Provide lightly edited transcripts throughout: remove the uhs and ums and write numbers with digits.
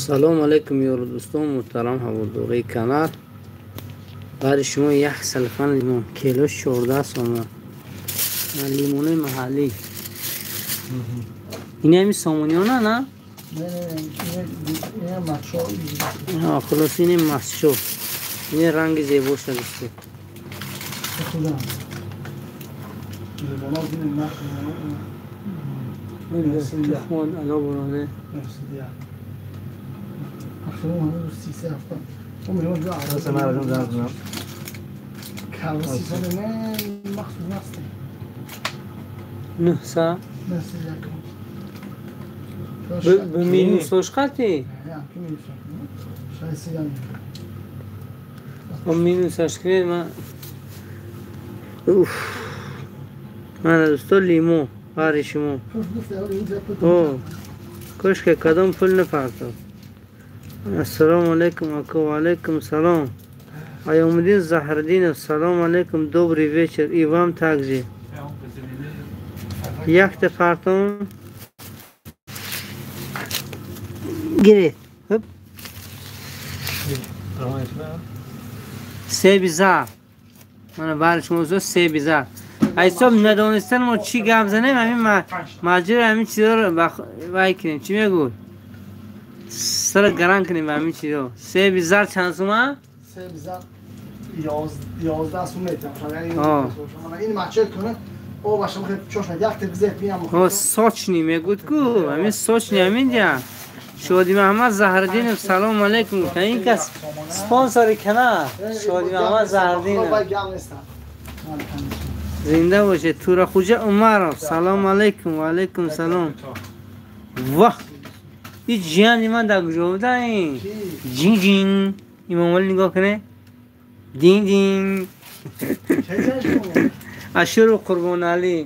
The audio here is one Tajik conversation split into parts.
Салом алейкум, ёру дӯстон, муҳтарам ҳаводораи канал. Бари шумо як салфан лимон, кило 14 сомон. Лимони маҳаллӣ. Ин ҳами сомониёна, на? Хулос ин масчо. Ин ранги зебоша, дӯсто. Тухмон ало буроде. Нӯҳса? Б минусош қати? Минусаш кунед ман. Уф. Мана дӯсто лимо бари шумо. О, кошка кадом пул напартов. Ассалому алейкум, ака, ва алейкум салом. Аёмуддин Заҳриддинов, салом алейкум, добрый вечер, и вам также. Якта партон гиред. Хоп. Себи зар. Мана бари шумо дӯсто себи зар. Ҳисоб надонистан мо чӣ гап занем, ҳамин маҷбур ҳамин чизоро вай кунем. Чӣ мегӯй? Сара гаран кунем ба ҳамин чизо. Себи зар чанд сума? Себи зар 11 сум метавонам. Ин мача кунад, о башам хеле чошна якта бизет миям. О сочни мегӯд ку, ҳамин сочни ҳамин ҷа. Шоди Муҳаммад Заҳриддинов, салом алейкум. Ин кас спонсори канал. Шоди Муҳаммад Заҳриддинов. Зинда бошед. Турахуҷа Умаров, салом алейкум, ва алейкум салом. Вах! Ин ҷияни ман дар куҷо буда ин? Ҷин ҷин. Имомалӣ нигоҳ кунед. Дин дин. Ашуру Қурбоналӣ.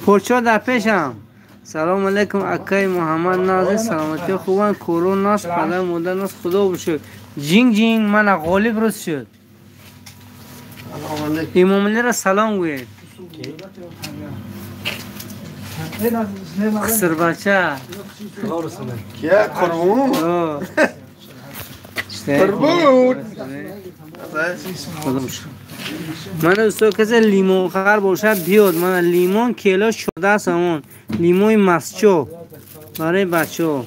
Порчо дар пешам. Салом алейкум, акаи Муҳаммад Назир, саломатӣ хубанд, коро нас, падар модар нас, худо бошуд. Ҷин ҷин, мана ғолиб рӯз шуд. Имомалиро салом гӯед. Қисирбача. Кия қурбон? Қурбон. Мана дӯсто, касе лимонхар бошад биёд. Мана лимон кило 14 сомон. Лимони масчо барои бачаҳо.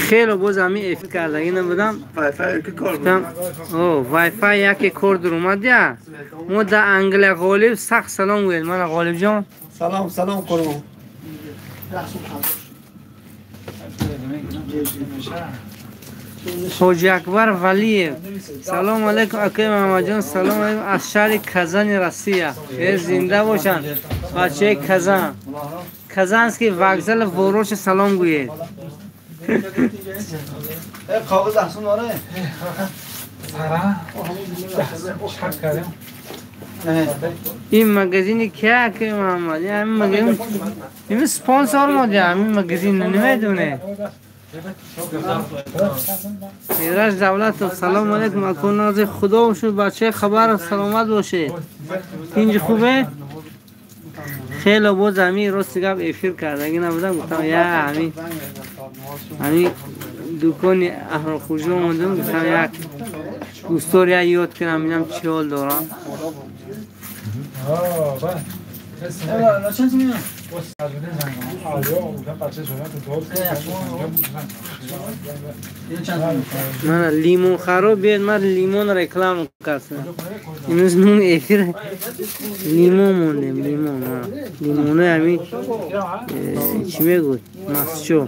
Хеле боз ҳамин эфир кардагӣ набудам. Вайфай яке кор дуромад я. Мо дар Англия Ғолиб сахт салом гӯед. Мана Ғолибҷон. Салом, салом қурбон. Ҳоҷи Акбар Валиев. Салом алейкум, акаи Муҳаммадҷон. Салом алейкум аз шаҳри Казани Россия. Э зинда бошанд бачаи Казан. Казанский вокзал Вороша салом гӯед. Ин магазини кия, акаи Муҳаммад? Ҳамин магазин ин спонсор мо дия, ҳамин магазин намедоне. Мираж Давлатов, салом алейкум, ака Назир, худо шуд бачаи хабар, саломат бошед. Инҷи хубе? Хеле боз ҳамин рости гап эфир кардагӣ набудам, гуфтам я ҳамин ҳамин дукони Аҳрохуҷо омадам, гуфтам як дӯстор я ёд кунам, бинам чӣ ҳол дорам. Мана лимон харо биёд, ман лимон реклама кардам. Имрӯз нун эфир лимон мондем, лимон. Лимонои ҳамин чӣ мегӯд? Масчо.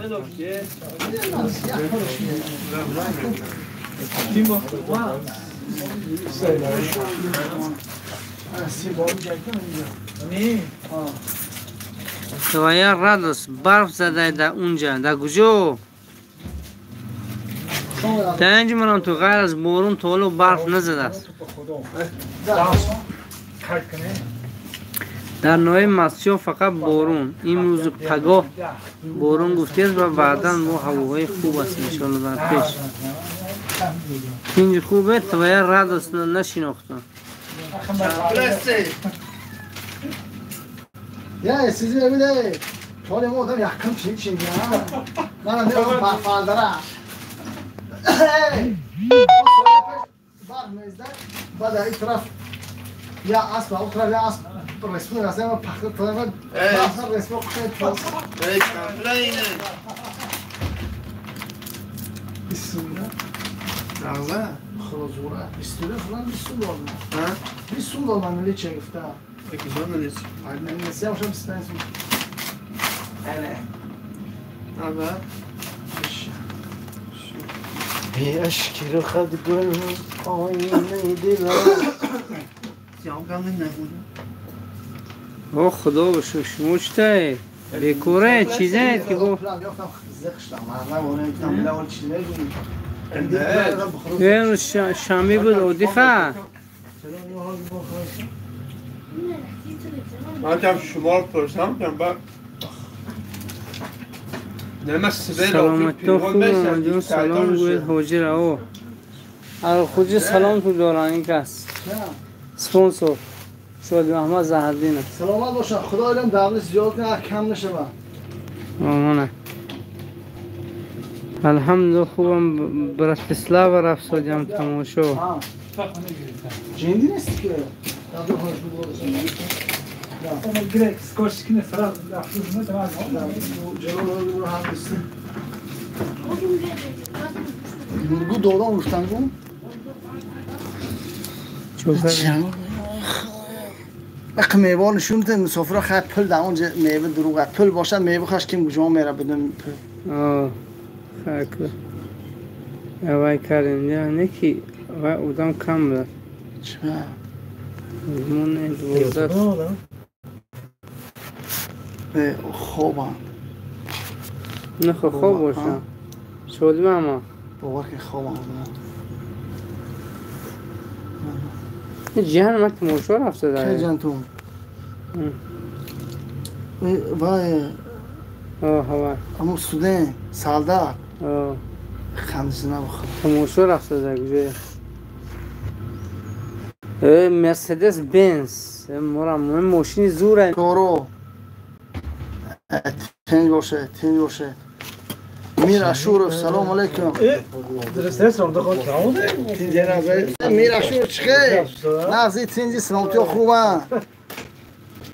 Твоя радость, барф задай дар унҷа, дар куҷо? Дар инҷа манам ту ғайр аз борон то ҳоло барф назадааст. Дар ноҳияи Масчо фақат борон. Имрӯзу пагоҳ борон гуфтест ва баъдан бо ҳавоҳои хуб аст иншоалло дар пеш. Инҷи хубе, твоя радость нашинохтам. Ya sizin evde Tolem odam yakın çiğ ya. Bana ne o parfaldara. Var mezde. Bada itiraf ya asla o taraf ya asla resmi rasmi paklı tarafa asla resmi kuşay. Ey kamlayne. Bismillah. Ağza. Xuluzura. Bismillah falan bismillah olma. Ha? Bismillah olma ne çekifta. Peki sonra ne? Annem ne yapmış istersin? Evet. Ama اشکی رو خد گل آینه دلم او خدا بشو شموشته بیکوره چیزه که گفت شامی بود او دفاع من شما پرسم سلامت خوب جون سلام گوید حوجی را او خوجی سلام تو دارن این کس سپونسور شادی محمد زهردین سلامت باشن خدا علم دولت زیاد کنه کم نشه من آمانه الحمدلله خوبم براتیسلاوا رفت سودیم تماشا جندی نیست که Bu doğru olmuş tango. Çok اخ میوه نشون میده مسافرا خیلی پول در اونجا میوه دروغه پول باشد میوه خش کیم کجا میره بدون پول. آه خیلی اوای کردیم نه که و اودم کم بود. چرا؟ من 12 خوابم. نه خواب باشم. شدیم اما. باور که خوابم. جهان من تماشا رفته داره. چه جهان تو؟ وای. آه هوا. اما سودن سالدار. آه. خندیزنا بخور. تماشا رفته داره کجا؟ مرسدس بنز. مرام ماشین زوره. تورو. تنج باشه تنج باشه. میر اشورов سلام علیکم. میر اشورов چخه؟ نازی تنجی سلامتی خوبه.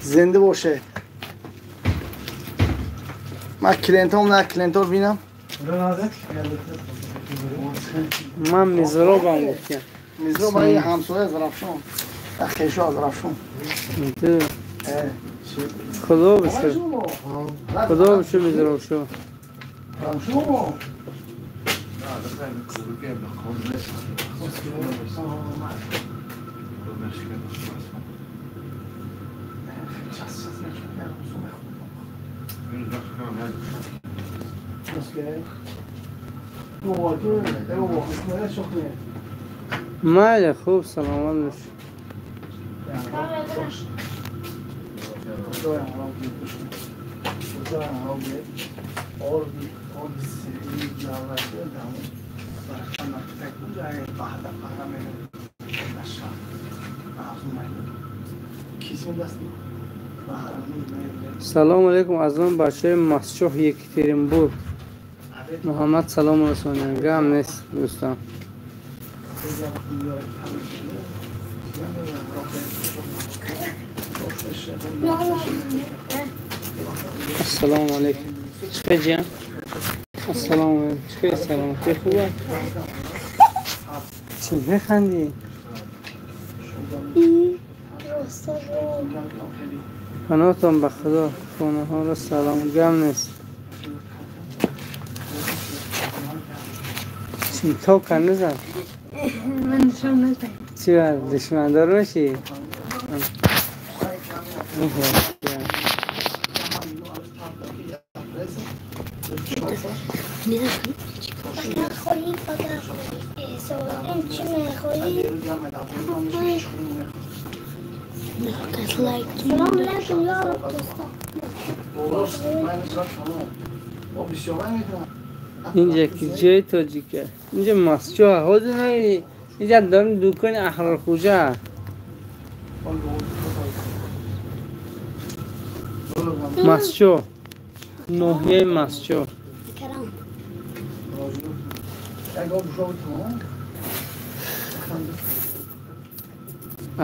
زنده باشه. من کلینتام نه کلینتور بینم. من میزرابم گفتم. میزراب ای همسایه از رفشون. خیشو از رفشون. خدا بشه. خدا بشه میزراب شو. ماله خوب سلامت باش. سلام علیکم از من بچه مسچوح یکترینبورگ محمد سلام رسانیم گم نیست دوستان. السلام علیکم چه جان؟ السلام علیکم چه سلامتی خوبه؟ چی میخندی؟ پناهتون به خدا خونه ها رو سلام گم نیست. چی تا کنه زد؟ من نشون نزد. چی بر دشمن دار باشی؟ اینجا که جای تاجیکه اینجا مسجد خود نه اینجا دارم دکان احرار خوجه. Масчо, ноҳияи Масчо.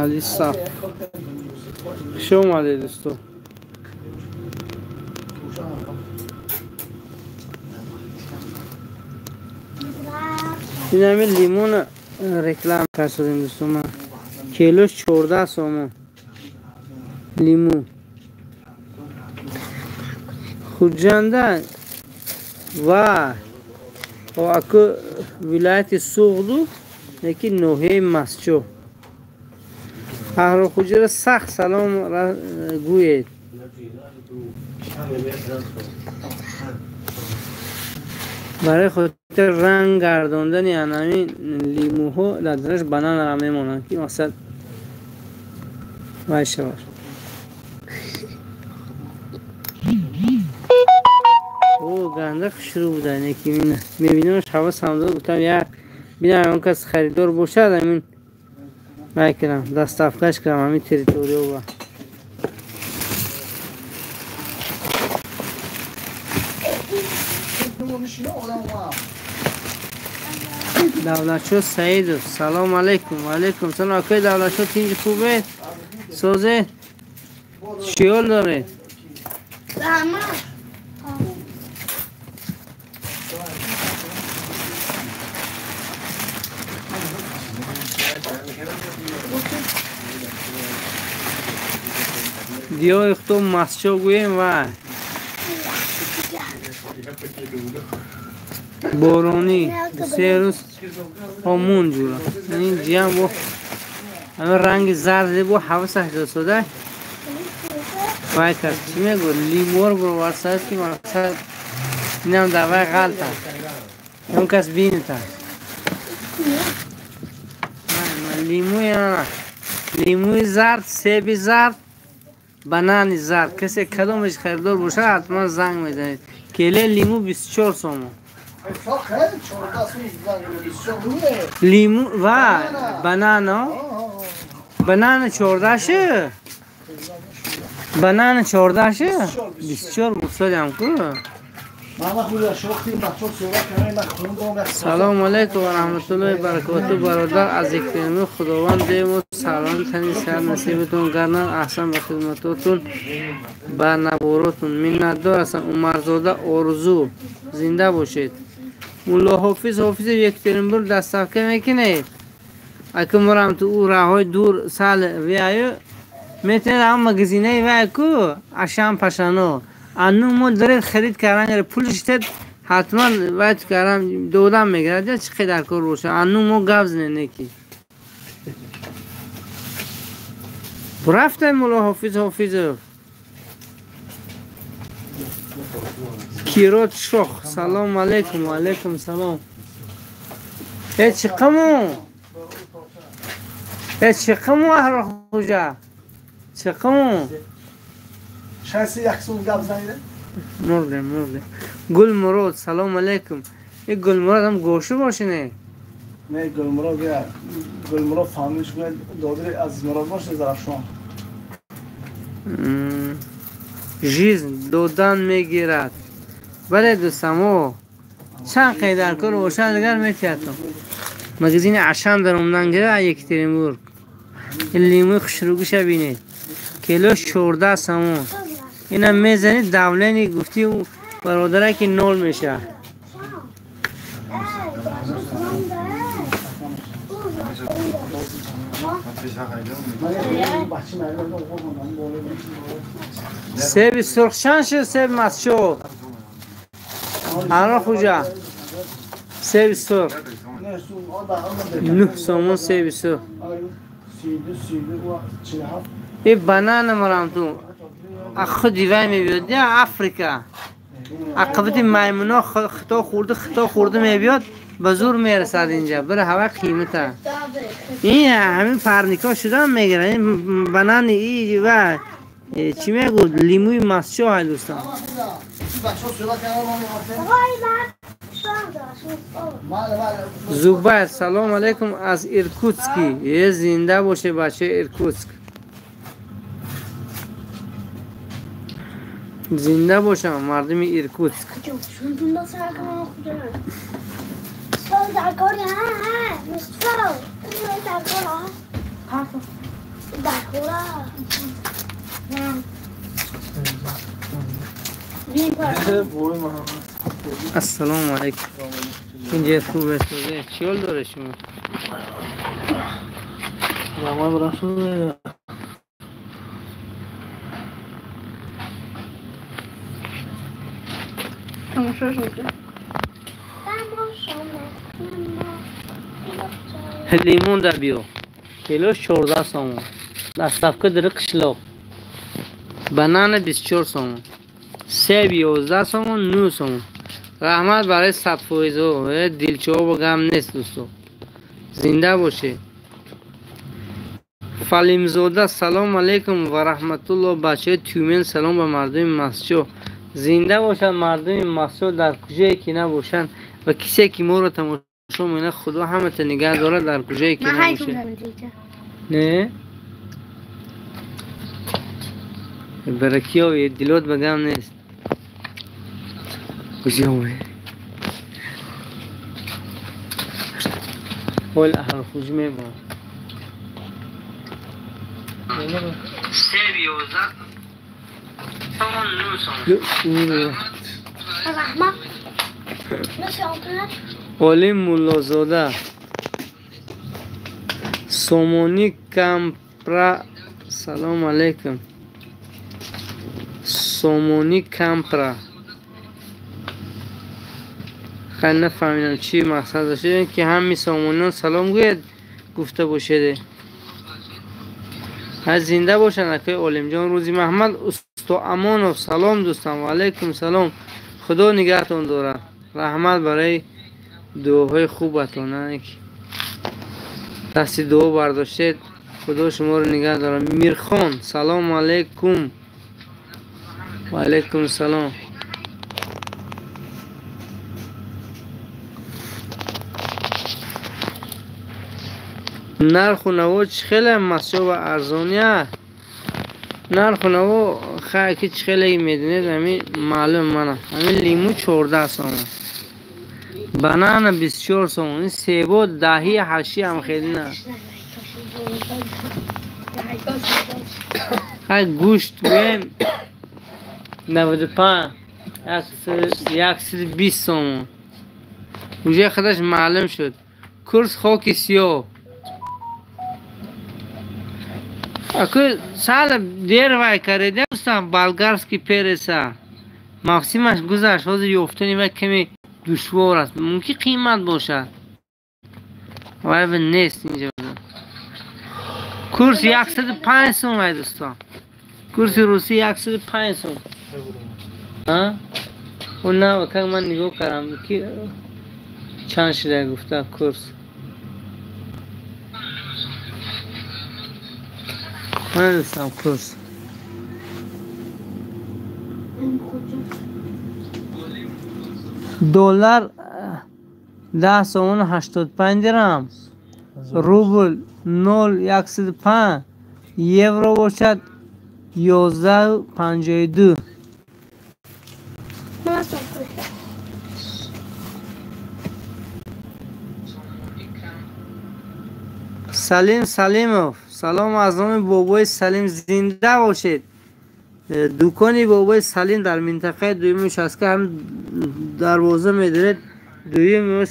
Али Саф. Хуш омадед, дӯсто. Ин ҳамин лимон реклама кардем, дӯсто. Ман килош 14 сомон лиму. Хуҷанда ва аку вилояти Суғду, лекин ноҳияи Масчо. Аҳрор Хуҷара сахт салом гӯед. Барои хотир ранг гардондани анамин лимӯҳо дар дараш бананро мемонанд, ки мақсад вай шавад. О, ганда хушрӯ буда, неки мебинамаш ҳавасам дод, гуфтам як бинам он кас харидор бошад, амин вай кунам, доставкаш кунам ҳамин территориява. Давлатшо Саидов, салом алейкум. Ва алейкум салом. Акои Давлатшо, тинҷи хубед? Созед? Чӣ ҳол доред? Диёри худо Масчо гӯем ва боронӣ се рӯз омон ҷура. Ин ҷиям бо ҳамин ранги зарде бо ҳавасаш досода вай кард. Чӣ мегӯ? Лимор бироварсааст, ки мақсад инам дар вай ғалта. Он кас бинита. Лимӯи лимӯи зард, себи зард, банани зард. Касе кадомаш харидор бошад, ҳатман занг мезанед. Келе лимӯ 24 сомон. Лиму ва банано. Банана 14 шу. Банана 14 шу. 24 гуфтодам ку. Салом алейкум ва раҳматуллоҳи баракоту. Бародар, аз икримӣ Худованд дему салом тани сар насибатон гарнад. Аҳсан ба хидматотун, ба наворотун. Миннатдор ҳастам. Умарзода Орзу, зинда бошед. Мулло Ҳофиз Ҳофизов, Екатеринбург доставка мекунед? Аку мурам ту ӯ раҳои дур сал виаю метавонед ҳам магазинаи вай ку ашам пашано. Ану мо даред харид кардан, пулш тед ҳатман вай кардан додам мегирад, чӣ қадар кор бошад. Ану мо гап занед неки. Рафтем Мулло Ҳофиз Ҳофизов. Кирот Шох, салом алейкум. Ва алейкум салом. Э чиқаму? Э чиқаму Аҳрор Хуҷа? Чиқаму? Шанси як сум гап занед? Мурдем, мурдем. Гулмурод, салом алейкум. Э Гулмурод ҳам гӯшу бошине? Не, Гулмурод я. Гулмурод фамилиш гӯяд, додари Азизмурод бошад Зарафшон. Жизнь додан мегирад. Бале дӯстамо, чанд қайдар кор бошад, дигар метиҳатон. Магазини Ашан дар омдан гира Екатеринбург. Лимӯи хушрӯгиша бинед. Кило 14 сомон. Инам мезанед, давлени гуфти бародаре ки нол мешавад. Себи сурх чанд шуд? Себи Масчо. Аҳрор Хуҷа. Себи сурх 9 сомон себи сурх. Ин банана марам ту худи вай мебиёд, я Африка. Ақибати маймуно хито хӯрда, хито хӯрда мебиёд, ба зур мерасад инҷа. Бира ҳава қимата. Ин ҳамин парнико шудан мегирад. Ин банани и ва чӣ мегӯд? Лимӯи Масчо ҳай дӯстон. Зубайр, салом алейкум аз Иркутски. Е зинда боше бачаи Иркутск. Зинда бошам мардуми Иркутск. Ассалому алайкум. Инҷа хуб аст. Чӣ ҳол доред шумо? Лимон да биё. Кило 14 сомон. Доставка дар қишлоқ. Банана 24 сомон. Себ 11 сомон, 9 сомон. Раҳмат барои 100%. Дилчаҳо ба гам нест дӯсто. Зинда бошед. Фалимзода салом алейкум ва раҳматуллоҳ. Бачаи Тюмен салом ба мардуми Масҷо. Зинда бошанд мардуми Масҷо дар куҷое ки набошанд ва кисе ки моро тамошо мекунад, Худо ҳамата нигаҳ дорад дар куҷое ки набошад. Не? Баракиё дилот ба гам нест. Куҷо ҳол аҳл хуҷ мебарад. Олим Муллозода Сомонӣ Кампра салом алейкум. Сомонӣ Кампра хеле нафаҳмидам чӣ мақсад дошт ки ҳами сомониён салом гӯяд гуфта бошед. Аз зинда бошанд акои Олимҷон. Рӯзи Маҳмад Усто Амонов салом дӯстам. Ва алайкум салом. Худо нигаҳтон дорад. Раҳмат барои дуоҳои хубатон. Дасти дуо бардоштед. Худо шуморо нигаҳ дорад. Мирхон салом алейкум. Ва алайкум салом. Нарху наво чӣ хеле масҷо ва арзония? Нарху наво хай ки чӣ хеле медонед, ҳамин маълум мана. Ҳамин лиму 14 сомон. Банана 24 сомон. Себо даҳи ҳаши ҳам хеле на. Хай гӯшт гӯем 95 120 сомон. Уже худаш маълум шуд. Курс хоки сиёҳ. Аку сал дер вай карда дӯстам болгарский переса. Мавсимаш гузашт, ҳозир ёфтани вай каме душвор аст. Мумкин қимат бошад. Вай нест инҷо. Курс 105 сом вай дӯстон. Курси русӣ 105 сом. А? Он на как ман нигоҳ кардам ки чанд шуда гуфта курс. Ман курс. Доллар 10 сомон 85 дирам. Рубл 0.105, евро бошад 11.52. Салим Салимов салом аз номи бобои Салим. Зинда бошед. Дукони бобои Салим дар минтақаи дуюми участка ҳам дарвоза медоред. Дуюм ё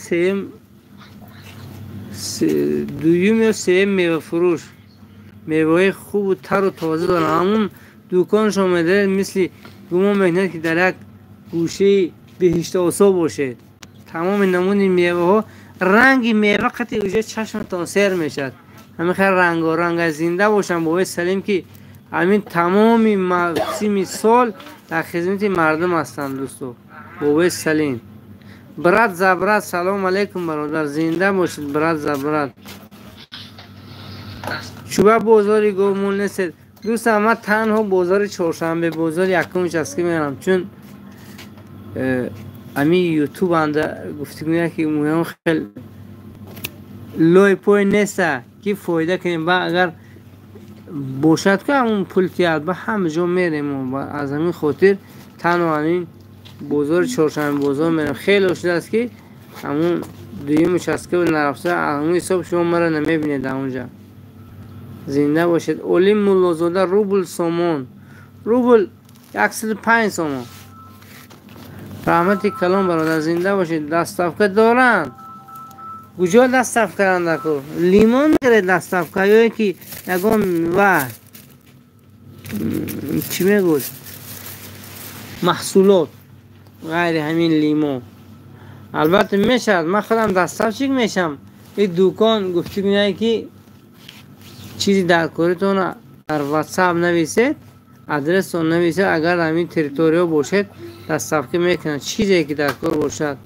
сеюм мевафурӯш. Меваҳои хубу тару тоза доранд. Ҳамун дуконшон медоред, мисли гумон мекунед ки дар як гӯшаи беҳиштосо бошед. Тамоми намуди меваҳо, ранги мева қатъи уже чашматон сер мешавад. Ҳамин хел рангоранг. Зинда бошанд бобои Салим ки ҳамин тамоми мавсими сол дар хизмати мардум ҳастанд дӯсто. Бобои Салим. Брат за брат салом алейкум бародар. Зинда бошед брат за брат. Чуба бозори гомул нестед дӯстам. Ман танҳо бозори чоршанбе, бозори якум участка мерам, чун ҳамин ютуб анда гуфтигӯя ки муҳим хел лой пой неста ки фоида кунем. Ба агар бошад ки ҳамун пул тияд ба ҳама ҷо мерем. Аз ҳамин хотир танҳо ҳамин бозори чоршанбе бозор мерам. Хеле шудааст ки ҳамун дуюм участка нарафта, ҳамун ҳисоб шумо маро намебинед онҷа. Зинда бошед. Олим Муллозода рубл сомон. Рубл 105 сомон. Раҳмати калон бародар, зинда бошед. Доставка доранд. Куҷо доставка рандаку? Лимон мегиред доставка ё ки ягон ва чӣ мегӯд? Маҳсулот ғайри ҳамин лимон. Албатта мешавад, ман худам доставщик мешам. Ин дукон гуфтӣ гуняе ки чизи дар коритон дар WhatsApp нависед, адрестон нависед, агар ҳамин территория бошед, доставка мекунанд. Чизе ки дар кор бошад.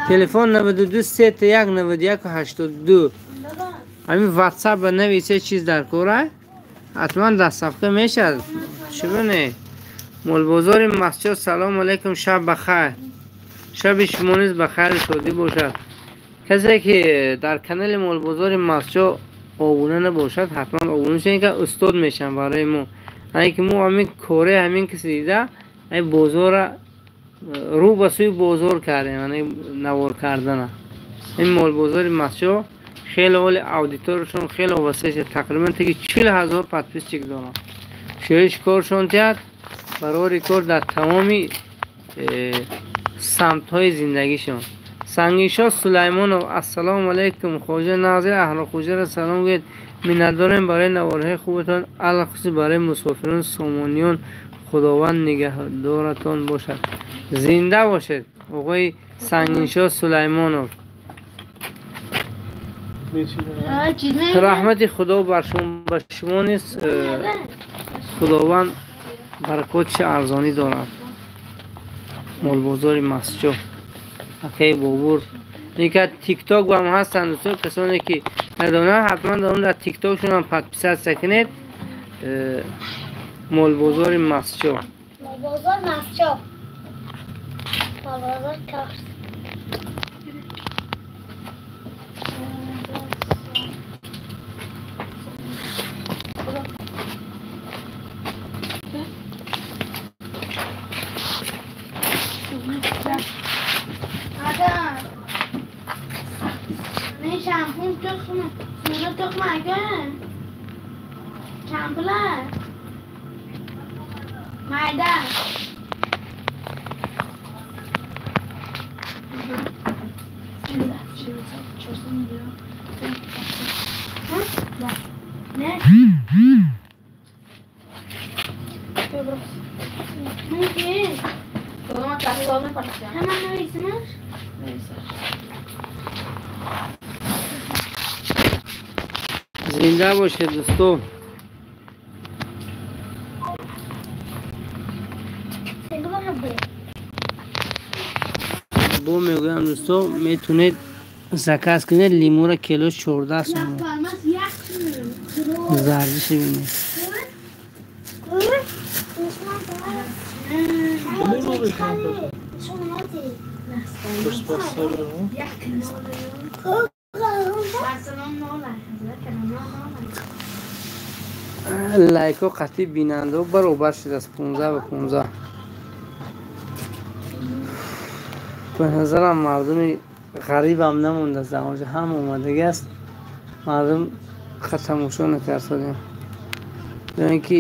Телефон 92 31 91 82. Ҳамин WhatsApp нависед чиз дар кора, ҳатман доставка мешавад. Чӣ бинед? Молбозори масҷид, салом алейкум, шаб бахайр. Шаби шумо низ ба хайру шодӣ бошад. Касе ки дар канали Молбозори масҷид обуна набошад, ҳатман обуна шавед, ки устод мешаванд барои мо. Ане ки мо ҳамин коре ҳамин каси дида, ҳамин бозора рӯ ба сӯи бозор кардем, ане навор кардана. Ин Молбозори масҷид хеле оли аудиторияшон хеле васеъ шуд, тақрибан таги 40,000 подписчик доранд. Шӯиш коршон тиҳад, барори кор дар тамоми самтҳои зиндагишон. Сангиншоҳ Сулаймонов, ассалому алайкум, хоҷа Назир аҳли хоҷаро салом гӯед. Миннатдорем барои наворҳои хубатон, алахусус барои мусофирон сомониён. Худованд нигаҳдоратон бошад. Зинда бошед оғои Сангиншоҳ Сулаймонов. Раҳмати Худо бар шумо, ба шумо низ Худованд баракотши арзонӣ дорад. Молбозори масҷид акаи Бобур. Ника тикток ҳам ҳастанд дӯстон, касоне ки надонанд ҳатман дар тиктокшон ҳам подписаться кунед. Молбозори масҷид. Молбозор масҷид. Молбозор карт. Зинда бошед дӯстон. Бо мегӯям дӯстон, метавонед заказ кунед лимура кило 14 сомон. Зарзиши бинед. Лайкҳо қатъи бинандаҳо баробар шудааст 15 ба 15. Ба назарам мардуми ғарибам намондааст, дар онҷо ҳама омадагӣ аст. Мардум тамошо накардем, ё ин ки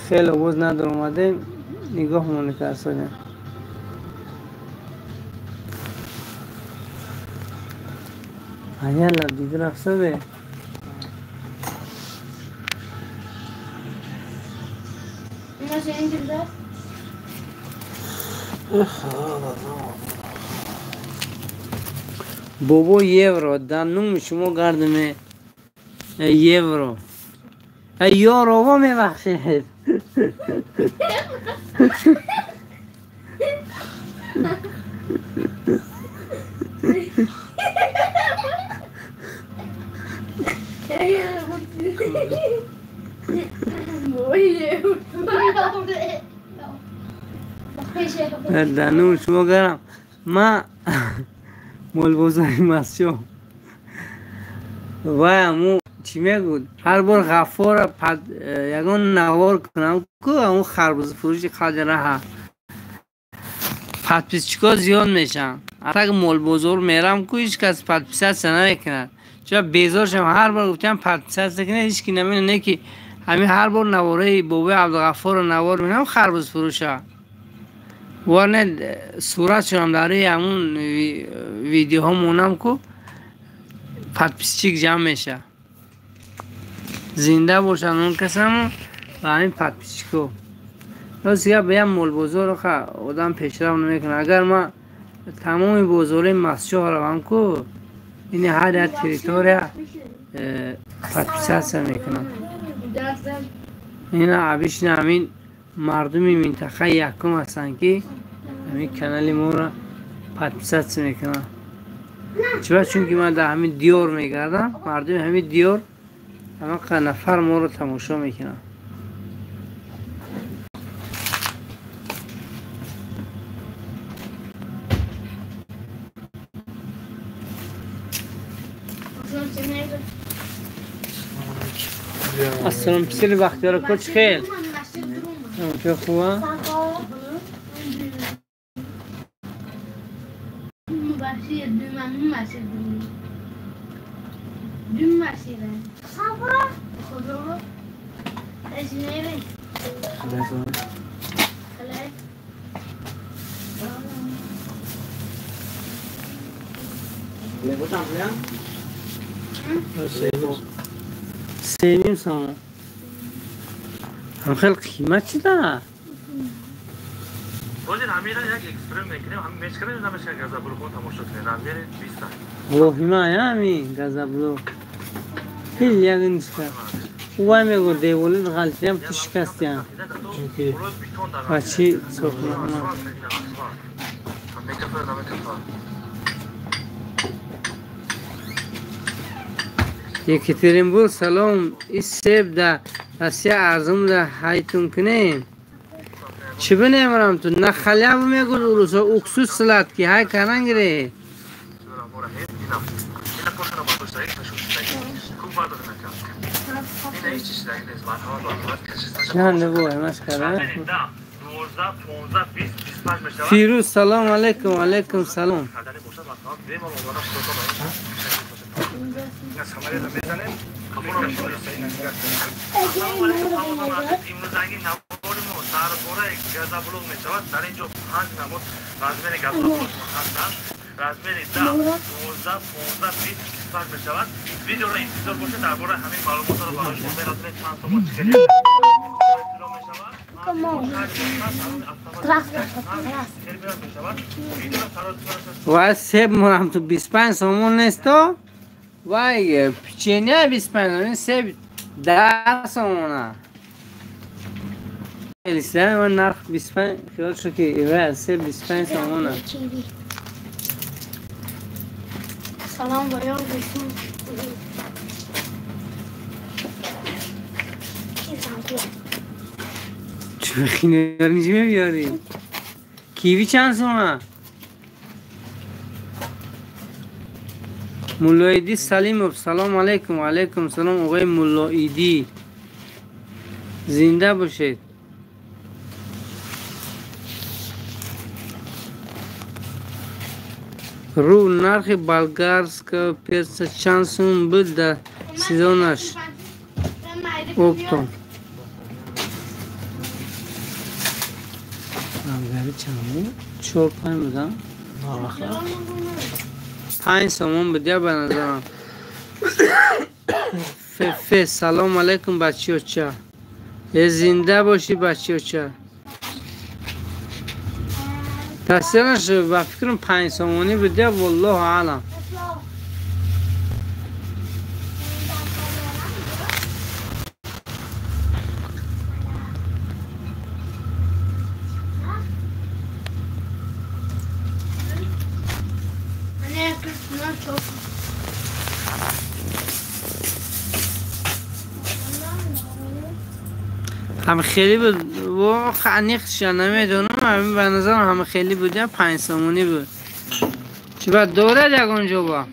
хеле овоз надоромадем, нигоҳмон накардем. Аяла дига рафтаде. Бобо евро, дар нуми шумо гардаме евро. Ёрово мебахшед. Дар нуми шумо гардам. Ма молбозори масҷид вай аму чӣ мегӯд, ҳар бор Ғаффора ягон навор кунам ку аму харбузфурӯши қадри раҳа Подписчикҳо зиёд мешаванд. Ҳатто ки молбозор мерам ку ҳеҷ кас подписаться намекунад. Чун безор шудам, ҳар бор гуфтам подписаться кунед, ҳеҷ ки намедонад, не ки ҳамин ҳар бор навораи бобои Абдуғаффорро навор мекунам, харбузфурӯша. Варне суратшонам дар рӯи ҳамун видеоҳо монам ку подписчик ҷамъ мешавад. Зинда бошанд он касаму ва ҳамин подписчикҳо. Рост гап, ба як молбозор одам пешрав намекунад. Агар ман тамоми бозорҳои Мастчоҳ равам ку, ини ҳар як территория подписаться мекунам. Ина обычно ҳамин мардуми минтақаи якум ҳастанд, ки ҳамин канали моро подписаться мекунанд. Чиба? Чунки ман дар ҳамин диёр мегардам, мардуми ҳамин диёр ҳамақа нафар моро тамошо мекунанд. Ассалом, писари Бахтиёр ко чӣ хел? Чӣ хуба? Сеним сомон. Ҳам хел қимат чида? Воҳима ҳамин газаблок. Хел ягон чиз. Вай мегӯ деволит ғалтиям ту шикастиям. Ва чӣ сохтмон? Екатеринбург салом. Ин себ дар Россия арзон буда, ҳайтун кунем. Чӣ бинемарам ту? На халяву мегӯд урусо, уксус сладкий, ҳай каран гире. Чанд бо ҳамаш каран? Фирӯз салом алейкум, алейкум салом. Вай себ мурам ту 25 сомон нест то? Вай печенье 25 сомон, себ 10 сомона. Элисия нарх 25 хиёл шуд ки вай себ 25 сомона. Салом боён бисм. Чӣ хинернижи мебиёрӣ? Киви чанд сомона? Муллоиди Салимов салом алейкум. Алейкум салом оғои Муллоидӣ, зинда бошед. Ру нархи болгарского перца чанд сум буд дар сезонаш? Оптом болгари чанд буд? 4-5 будам? 5 сомон буд я ба назарам. Фефе салом алейкум бачиёча. Зинда бошӣ бачиёча. Тасираш ба фикрам 5 сомонӣ буд я, валлоҳу аълам. هم خیلی بود واقعا نیخش نمیدونم، همین به نظرم هم خیلی بود یا 5 سومونی بود. چی باید دوره یک اونجا با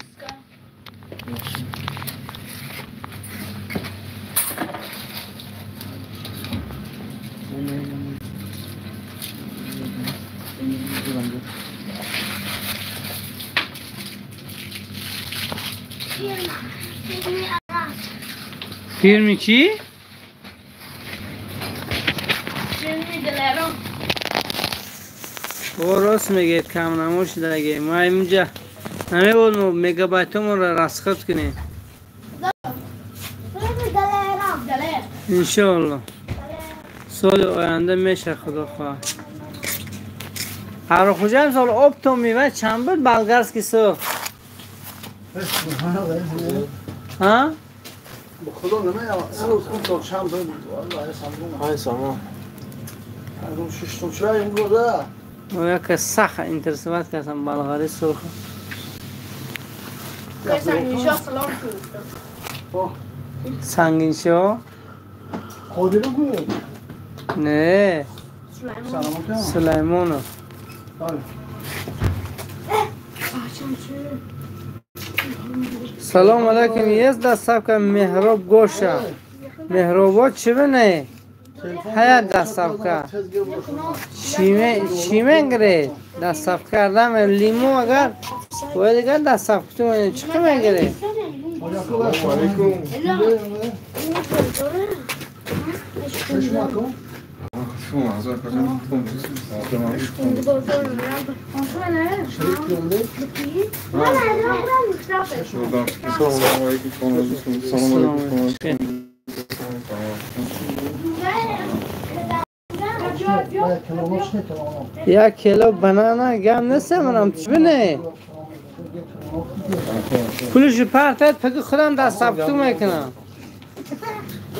Фирми чӣ? Фирми Далерон. О, рост мегӯед, камнамо шудаге. Ма инҷа намебод мегабайтомонро расход кунем. Иншоалло. Соли оянда меша, худо хоҳад. Ҳарохӯҷа имсол об то мева чанд буд болгарский сыр? Ҳа? Худо намеям, сол чанд буд? Ай сомон. Шиш сом чӣ имрӯза? Яке сах интересовать кардам болгари сурх. Сангиншо? Қодиров гӯ? Не. Сулаймонов. Салом алейкум. Есть доставка Меҳроб Гоша? Меҳробо чӣ бинае? Ҳаят доставка. Чӣ мегиред? Доставка кардам лиму агар бояд дигар доставка кунем, чӣ мегиред? Салом алейкум. Як кило банана гам нестам, чӣ бинае? Пулашо партад, паки худам доставка мекунам.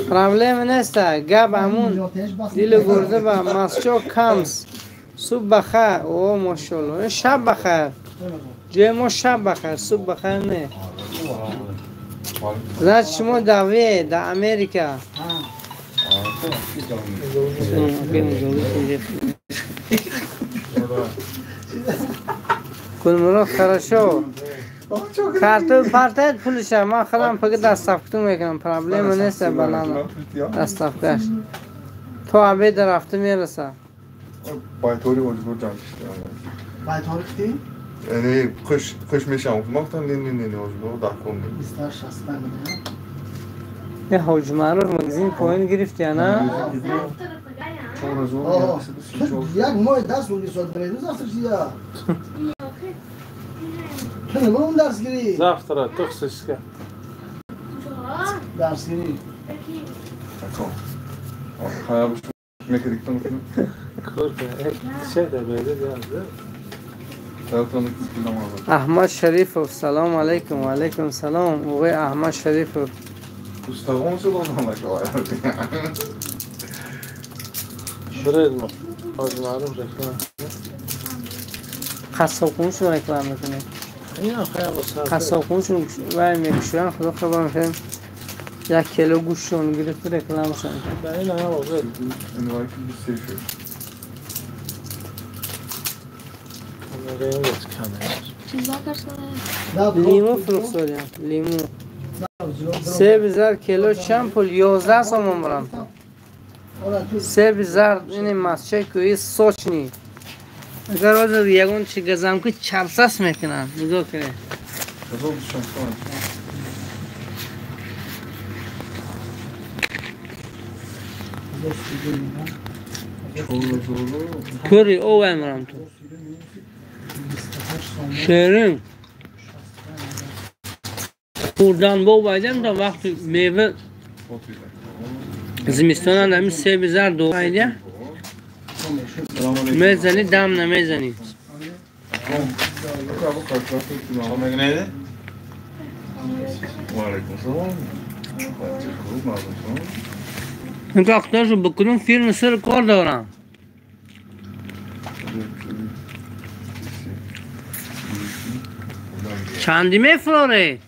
Проблема нест, гап ҳамун дилу гурда ба масчо камс. Субҳ бахайр. О, мошалло. Шаб бахайр. Ҷои мо шаб бахайр, субҳ бахайр не. Значит, шумо даве дар Америка. Гулмурод, хорошо. Карту партаед пулиша, ман худам паки доставкатон мекунам. Проблема нест, банана доставкаш. То обеда рафта мераса. Байтори оҷбор ҷамъ шуда. Байтори кти? Яъне хуш мешавам. Ман гуфтам не не не оҷбор дар кор не. 265 миллион. Не, ҳоҷи Маъруф магазин поин гирифти, ана? Як моҳ дарс муги соат биред, завтра чия? Ту набудам дарсгирӣ? Завтра тохсиска. Дарсгирӣ. Аҳмад Шарифов, салом алейкум. Ва алейкум салом. Оғои Аҳмад Шарифов. Қассобхонашон реклама мекунед. Қассобхонашон вай мекушоянд, худо хабар мекунем. Як кило гӯштшон гирифта рекламашон. Лиму фурӯхтодем, лиму. Себи зард кило чанд пул? 11 сомон барам. Себи зард ини масчаи кӯҳи сочни. Агар ҳозир ягон чи газам ки чалсас мекунанд. Нигоҳ кунед. Кӯри овай марам ту. Шерин. Хӯрдан бо байдем то вақти мева зимистона ҳамин себи зард довайдя мезанӣ, дам намезанӣ. Инка ба кудом фирма сир кор дорам? Чанди мефуроред?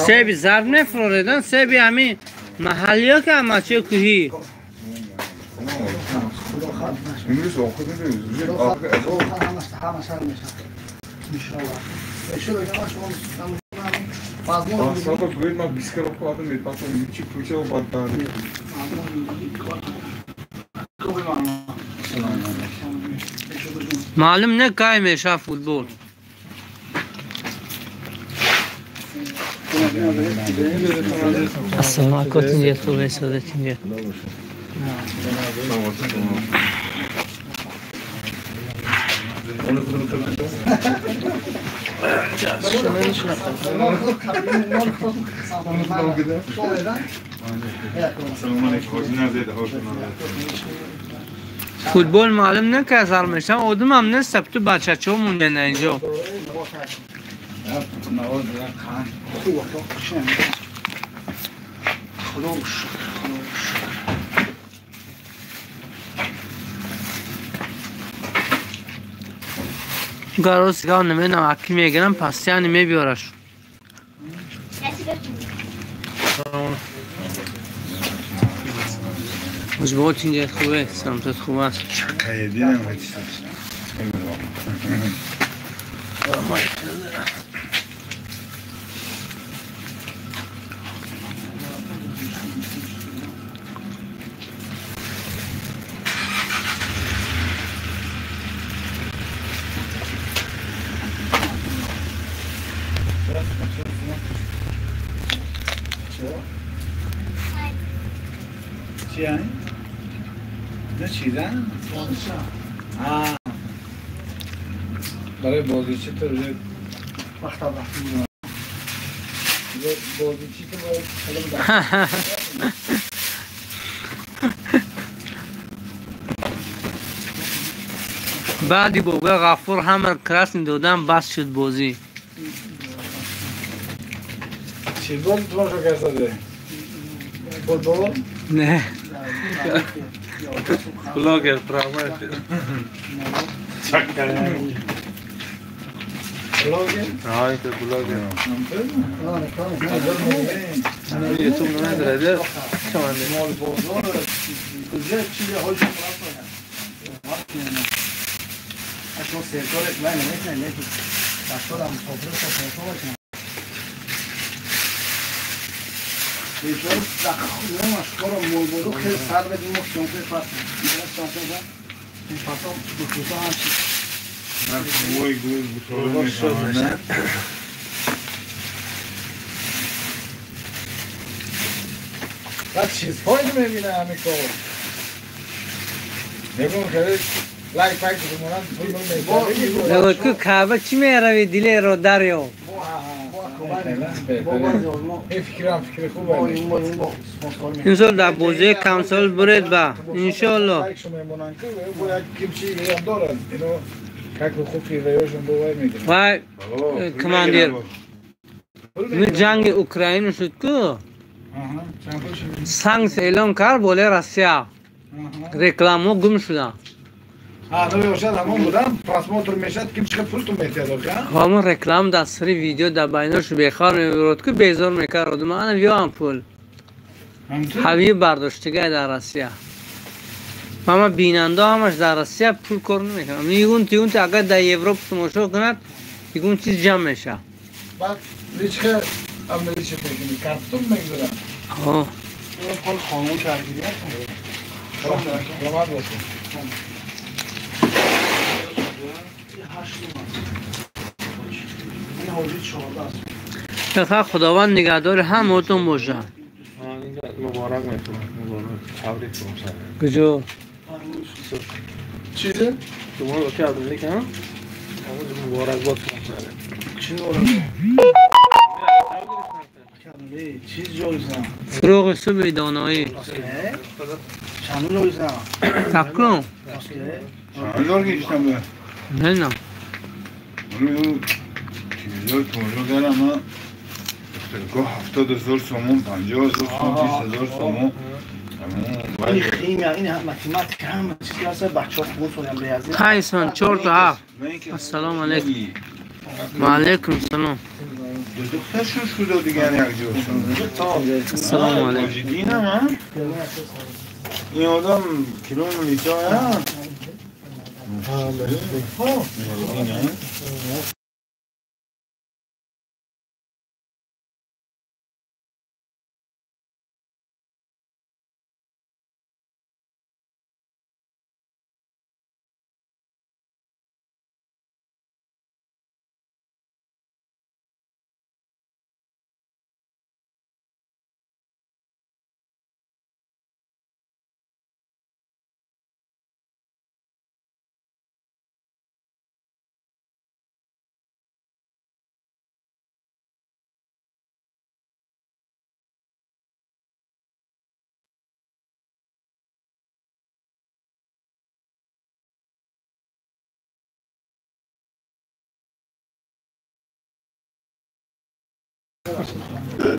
Себи зард мефурореданд, себи ҳамин маҳаллиё ки амачи кӯҳӣ. Маълум не кай меша футбол. السلام علیکم تینجه خوبه ساده تینجه. فوتبال معلوم نه که اثر میشم آدم هم نیست تو بچه چه مونده نه اینجا. گاروس گاو نمیدونم اکی میگیرم پسیانی میبیارش. مجبور اینجا خوبه سلامتت خوب است. قیدی نمی‌دونم. برای بازیچه تو روزه وقت رفتیم بازیچی تو باید بعدی بابا غفور همه کراسن دادم بس شد بازی. چی بود تماشا کرده؟ فوتبال؟ نه. بلاگر پرامه. بلاگر؟ ها این بلاگر. یوتیوب نداره. مال بازار کجا چیزی های شما اشون سرکارش من نمی‌کنه نه بچه‌ها هم مسافر سفر باشن. بیشتر دخل مشکل مال بازار خیلی سر بدیم مشکل که پس می‌رسه این پسا خصوصا هم چیز وای گوی بوتور بعد چیزهایی میبینه همه کار نگم خیلی لایک پایک بمونن. نگو که چی میروی دلی رو دریا. این فکرم فکر خوبه. این سال در بازی کمسال برد با انشالله. وای کماندیر جنگ اوکراین شد که سانکس اعلام کرد بوله روسیه رکلامو گم شده. همون بودم پرسموتر میشد که چقدر پول تو میتیاد همون رکلام در سری ویدیو در بینش بیخار میبرد که بیزار میکرد من ویو هم پول حوی برداشتگاه در روسیه اما بیننده همش در روسیه پول کار نمیکنه. میگون تیون تا اگر در یوروپ تماشا کند یگون چیز جمع میشه. بعد ریچه عملی چه میکنی کارتون میگذارم. آه. اون خانوم کردی. سلامت باشی. بخیر خداوند نگهدار همتون باشه. مبارک میکنم. مبارک. تبریک میگم. کجا؟ چیزه؟ شما رو که عبدالله کنم؟ مبارک باد. چی فروغ صبح دانایی. تکون. نه نه. تلویزیون تماشا کردم من 70,000 سومون 50,000 سومون 20,000 سومون. این خیمی این ماتماتیک هم چیزی هست بچه‌ها خوب سونم ریاضی. هایسون 4 تا 7. السلام علیکم. و علیکم السلام. دو دخترشون شده دیگه یک جور. السلام علیکم. این آدم کیلو میلیتا ها.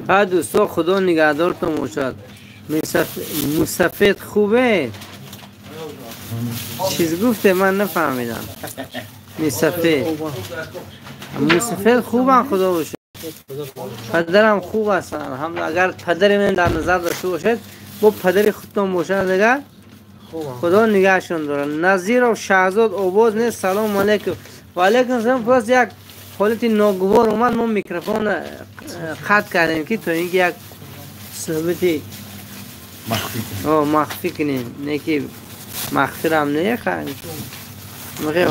Ҳа, дӯсто, худо нигаҳдортон бошад. Мусафед хубе? Чиз гуфте, ман нафаҳмидам. Мусафед, мусафед хубам, худо бошад. Падарам хуб ҳастанд, алҳамдулилла. Агар падари ман дар назар дошта бошед, бо падари худтон бошад, дигар худо нигаҳшон дорад. Назиров Шаҳзод обоз нест. Салому алайкум. Ва алайкум салом. Просто як ҳолати ногувор омад, мо микрофон қатъ кардем, ки то ин ки як суҳбати махфӣ кунем. Не ки махфирам не,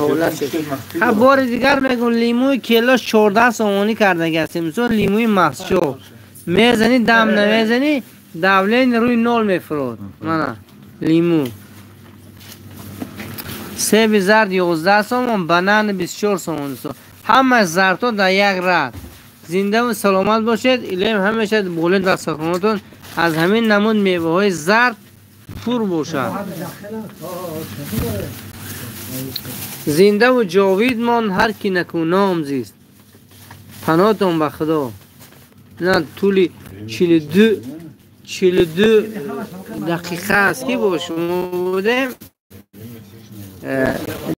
ҳолат шуд. Ҳа, бори дигар мегӯм, лимӯи келош 14 сомонӣ кардаги ҳастем. Мисол, лимӯи масчо мезанӣ, дам намезанӣ, давление рӯи нол мефурод. Мана лимӯ, себи зард 11 сомон, банан 24 сомон. Ҳама зардҳо дар як рад. Зиндаву саломат бошед. Илоҳим, ҳамеша болои дастархонатон аз ҳамин намуд меваҳои зард пур бошад. Зиндаву ҷовид мон ҳар ки накӯном зист. Паноҳтон ба Худо. На тӯли 42 дақиқа аст, ки бо шумо будем.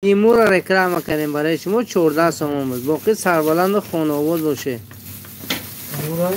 Лимӯро реклама кардем барои шумо, 14 сомон буд. Боқӣ сарбаланду хонаобод бошед. Ангура.